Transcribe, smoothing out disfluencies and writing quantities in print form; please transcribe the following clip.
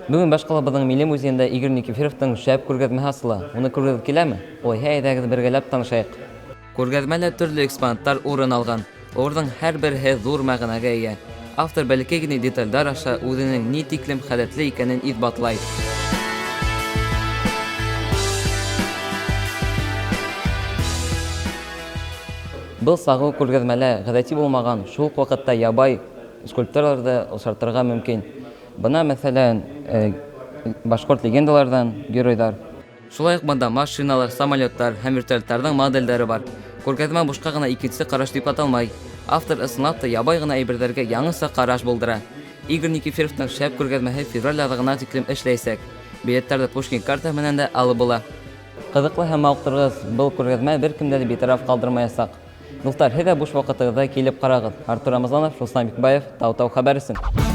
Бөгөн баш ҡалабыҙҙың Милли музейында Игорь Никифоровтың шәп күргәҙмәһе асыла. Уны күргегеҙ киләме? Улайһа, әйҙәгеҙ бергәләп танышайыҡ. Күргәҙмәлә төрлө экспонаттар урын алған. Уларҙың һәр береһе ҙур мәғәнәгә эйә. Автор бәләкәй генә детальдар аша үҙенең ни тиклем һәләтле икәнен иҫбатлай. Был сағыу күргәҙмәлә ғәҙәти булмаған, шул уҡ ваҡытта ябай скульптураларҙы осратырға мөмкин. Бына, мәҫәлән, башҡорт легендаларҙан геройҙар. Шулай уҡ бында машиналар, самолеттар һәм вертолеттарҙың моделдәре бар. Күргәҙмә бушҡа ғына икенсе ҡараш дип аталмай. Автор ысынлап та ябай ғына әйберҙәргә яңыса ҡараш булдыра. Игорь Никифоровтың шәп күргәҙмәһе февраль аҙағына тиклем эшләйәсәк. Билеттарҙы Пушкин картаһы менән дә алып була. Ҡыҙыҡлы һәм мауыҡтырғыс был күргәҙмә бер кемде лә битараф ҡалдырмаясаҡ. Дуҫтар, һеҙ ҙә буш ваҡытығыҙҙа килеп ҡарағыҙ. Артур Рамазанов, Руслан Бикбаев, Тау-Тау хәбәр өсөн.